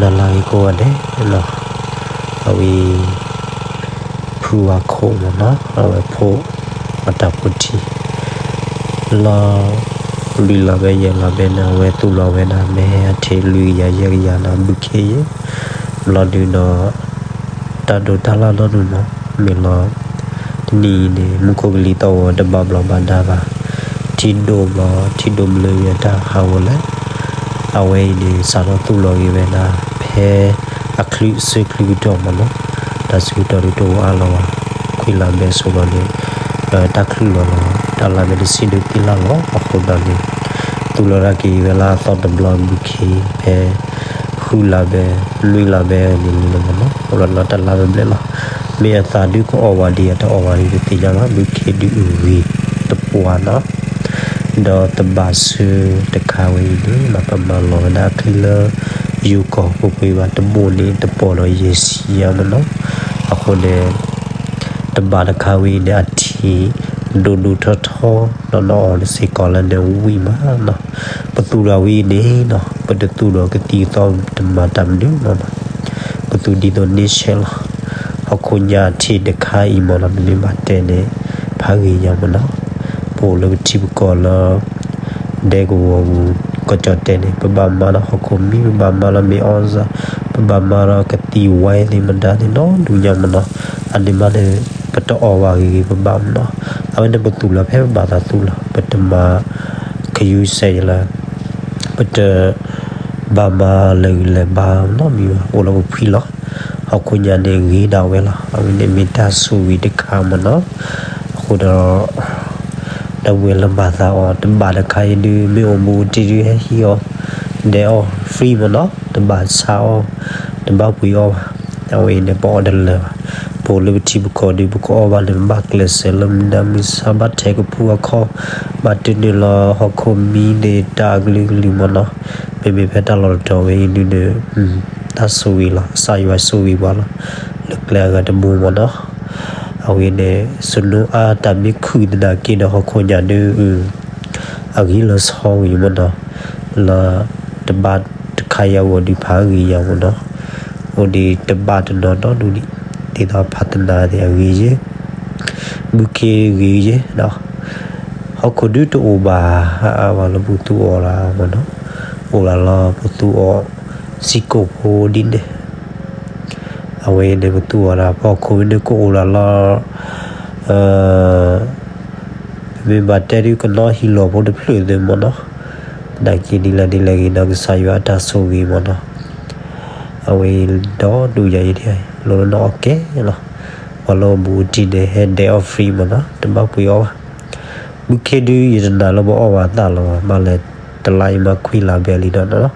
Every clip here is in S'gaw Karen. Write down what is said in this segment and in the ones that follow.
နလၢဂ့ၤကိးဂၤဒဲးနီၤ, အဝဲ ဖုဝါခိၣ်မ့ၢ်နီၤ, အဝဲဖိ အတၢ်ဖိထံ လီၤ လွံၢ်လါဘဲယဲၢ်လါဘဲန့ၣ် အဝဲသူၣ်လီၤဝဲဒၣ် မ့ၢ်ဟဲအထံးလွံၢ်ကယၤယဲၢ်ကယၤန့ၣ် ဘုခ့ယဲၢ် ဘျီဒုးဒီး တၢ်ဒိးတၢ်လၢ်နီတမံၤမ့ၢ် မ့ၢ်လီၤ တနံၣ်အံၤန့ၣ် မူခိၣ်ကလံၤသီၣ်ဂီၤတဘၣ်ဘျီးဘၣ်ဒါဘၣ်, ထံဒိၣ်ဘျီ ထံဒိၣ်ဘျၢဝဲတၢ်ဟးဂီၤလဲၣ်, အဝဲအံၤန့ၣ် စးထီၣ်သူၣ်လီၤဂ့ၤဝဲဒၣ် ဖဲအချုးအဆၢချုးကတီၢ်မ့ၢ်နီၤ, တၢ်ဆၢကတီၢ်ဒုးတအိၣ်အါလီၤဘၣ်, ခွံလါဘဲအစိၤဘျီန့ၣ် တၢ်ချုးလီၤလီၤ တၢ်လါဘဲတဆံဒုးသ့လၢ်လီၤ အဃိသတးန့ၣ် သူၣ်လီၤတၢ်က့ၤဝဲလၢအသီတဘျီ ဘုခ့ ဖဲ ဃုလါဘဲ လွံၢ်လါဘဲန့ၣ်လီၤမ့ၢ်နီၤ, အိၣ်လီၤလီၤတၢ်လါဘဲဘျဲၣ်လီၤ, မ့ၢ်အသးဒုးကအီၣ်ဝဲဒံး အတအီၣ်ဝဲဒံးတသ့ၣ်ညါဘၣ်, ဘုခ့ဒုးအဂ့ၤတပှၤနီၤ, ဒီးတဘးဆၢတခါဝဲအံၤန့ၣ် ပမၤလီၤဝဲဒၣ်အချံလၢ ယိၤကီၢ်ပူၤကွံာ်ဘၣ် တဘိၣ်န့ၣ် တပီၢ်ဒီးယဲၢ်ဆံညါမ့ၢ်နီၤ, အဃိန့ၣ် တဘးတခါဝဲအံၤန့ၣ် အထံး ဒိၣ်ဒိၣ်ထီထီ နီၢ်နီၢ်အီၤတစ့ၢ်ကီးလၢန့ၣ်ဝံၣ်မးနီၤ, ပသူၣ်ဒီးဝဲအံၤန့ၣ်နီၤ ပတသူၣ်ဒီးကသံၣ်ကသီတမၤတၢ်မနုၤမ့ၢ်နီၤ, ပသူၣ်ဒ်သိးန့ၣ်ဆဲးလီၤ, ဟီၣ်ခိၣ်ညါအထံးတခါအံၤမ့ၢ်နီၤ ပမ့ၢ်ဘၣ်တဲန့ၣ် ဖးဂ့ၤညါမ့ၢ်နီၤ, ပအိၣ်လၢပထံပကီၢ်လၢ ဒဲကဝီၤပူၤ ကီၢ်ကၠီၣ်တဲာ်န့ၣ် ပဘၣ်မၤလၢဟီၣ်ခိၣ်မံ ပဘၣ်မၤလၢမ့ၢ်အီၣ်စၢ် ပဘၣ်မၤလၢကသံၣ်ဝဲသ့ၣ်မတၤသ့ၣ်နီတဒူၣ်ညါမ့ၢ်နီၤ, အန့ၣ်မးန့ၣ် ပတအီၣ်ဘၣ်ဂ့ၤဂ့ၤ ပဘၣ်မ့ၢ်နီၤ, အဝဲန့ၣ်ပသူၣ်လီၤဖဲပဘၣ်သးသူၣ်လီၤ ပတမၤ ခယူစဲးယလၢ ပတ ဘၣ်မၤလၢာ်ဂံၢ်လၢာ်ဘါနီတမံၤဘၣ် အိၣ်လၢပဖှံလီၤ, ဟီၣ်ခိၣ်ညါန့ၣ်ဂ့ၤဒၣ်ဝဲလီၤ, အဝဲန့ၣ်မ့ၢ်တၢ်ဆိၣ်ဂ့ၤတခါမ့ၢ်နီၤ, အဃိဒီး ဒီပုၢ်ဝဲၢ်လၢမၤသးအီၤ တဘးတခါအံၤဒုး မ့ၢ်အိၣ်ဘူးတံၢ်ဒုး ဟဲဟံးအီၤ ဒဲးအီၣ် free မ့ၢ်နီၤ, တဘၣ်ဆါအီၣ် တဘၣ်ပှ့ၤအီၣ်ဘၣ်, အဝဲအံၤန့ၣ် ပအီၣ်တလၢာ်ဘၣ်, ပအိၣ်လၢပထံပကီၢ်ဒုး ပကအီၣ်ဘၣ်န့ၣ် ပဘၣ်ကျဲးစၢးလၢမုၢ်ဒါမုၢ်ဆါ ဘၣ်ထဲကဖူအခီၣ်, ဘၣ်တုၤနုာ်လီၤဟီၣ်ခိၣ်မံန့ၣ် တၢ်အကလုာ်ကလုာ်မ့ၢ်နီၤ, မ့မ့ၢ်ဖဲတၢ်လီၢ်တတီၤဝဲအံၤဒုးန့ၣ် တၢ်ဆိၣ်ဂ့ၤလီၤ, ကစၢ်ယွၤဆိၣ်ဂ့ၤပှၤလီၤ, လၢကျဲအဂၤတဘိမ့ၢ်နီၤ, အဝဲန့ၣ် စနိအါတၢ်မ့ၢ်ခုၣ်သနာ်က့ဒီး ဟီၣ်ခိၣ်ညါဒုး အဂံၢ်လီၤဆီဂ့ၤမ့ၢ်နီၤ, လၢတဘးတခါအံၤအဂီၢ်ဒုး ဖးဂ့ၤယၤမ့ၢ်နီၤ, အိၣ်ဒံးတဘးတနီၤနီဒူၣ်ဒံး, ဒ်သိးဖးတနါသ့ၣ်အဂ့ၤယဲၢ်, ဘုခ့ဂ့ၤယဲၢ်, ဟီၣ်ခိၣ်ဒုးတအိၣ်ဘၣ် အါအါဘၣ်လၢပသူအီၤလၢမ့ၢ်နီၤ, အိၣ်လၢလီၤပသူအီၤ စံကိၣ်ဖိဒ်န့ၣ် အဝဲန့ၣ်ပသူအီၤဒၣ် ပှၤခိၣ်န့ၣ်ကအိၣ်ဒၣ်လီၤ, ပမ့ၢ်ဘၣ်တဲဒုးကနီဟံၣ်လီၢ်ဖိတဖျၢၣ်သ့ၣ်မ့ၢ်နီၤ, နာ်က့ဒ်လဲၣ်ဒ်လဲၣ်ဂ့ၤနီၤ ကစၢ်ယွၤအတၢ်ဆိၣ်ဂ့ၤမ့ၢ်နီၤ, အဝဲဒီဒူၣ်ယၤအံၤ လီၤလၢနီၢ်အီၣ်ကဲလီၤ, ပှၤလၢအဘူးအတံၢ်န့ၣ် ဟဲဒဲးအီၣ် free မ့ၢ်နီၤ တဘၣ်ပှ့ၤအီၣ်ဘၣ်, မုၢ်ခ့ဒုးယတနာ်လၢပအီၣ်ဘၣ်သၣ်လီၤဘၣ် ဘၣ်လဲၣ်, တလါအံၤမးခွံလါဘဲလံဒီးနီၤ,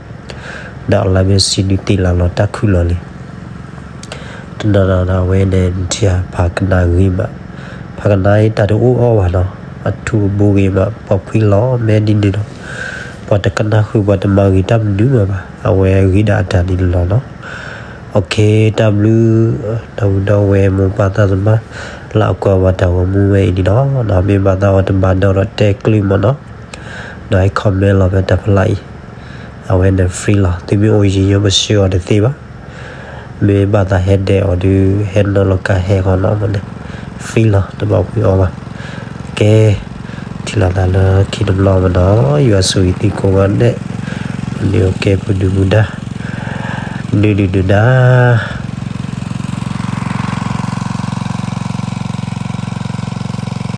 ဒီးလါဘဲစံဒုးသ့လၢ်လီၤတၢ်ခုၣ်လီၤလံ တနီၤနီၤဒီးအဝဲန့ၣ် နထံၣ်ဖးကနၣ်ဂ့ၤမး, ဖးကနၣ်အံၤတၢ်တအိၣ်အီၣ်ဘၣ်နီၤ, အထူအဘိဂ့ၤမး ပှၤဖှံလီၤမဲာ်ဒ်န့ၣ်ဒီး, ပှၤတကနၣ်ဃုာ်ပှၤတမၤဂ့ၤတၢ်မနုၤမးဘၣ်, အဝဲဂ့ၤဒၣ်အတၢ်န့ၣ်လီၤနီၤ, အ တၢ်ဘျုး, ဒီပုၢ်ဒီဝဲၢ်မိၢ်ပၢ်သးသမါ, လၢအကွၢ်ဘၣ်တၢ်ဂီၤမူဝဲအံၤန့ၣ်နီၤ, မ့ၢ်ဘၣ်သးအီၤတဘၣ်ဒီးတဲကလုၢ်မ့ၢ်နီၤ, ဒီးဟဲ comment လီၤဖဲတၢ်ဖျါအံၤ, အဝဲန့ၣ် free လီၤ, သုမ့ၢ်အိၣ်ယံၤယီပဆှၢအီၤတသ့ဘၣ် မ့ၢ်ဘၣ်သးဟဲဒဲးအီၤဒုး ဟဲနီၢ်လီၤကါဟဲဃီနီၤမ့ၢ်န့ၣ် free လီၤ တဘၣ်ပှ့ၤအီၣ်ဘၣ်, ကဲ, ထံၣ်လိာ်သးလၢခံတဘျီမ့ၢ်နီၤ, ယွၤဆိၣ်ဂ့ၤသုကိးဂၤဒဲး, န့ၣ်အကဲပဒုၣ်ပဒါ, ဒုၣ်ဒုၣ်ဒုၣ်ဒါ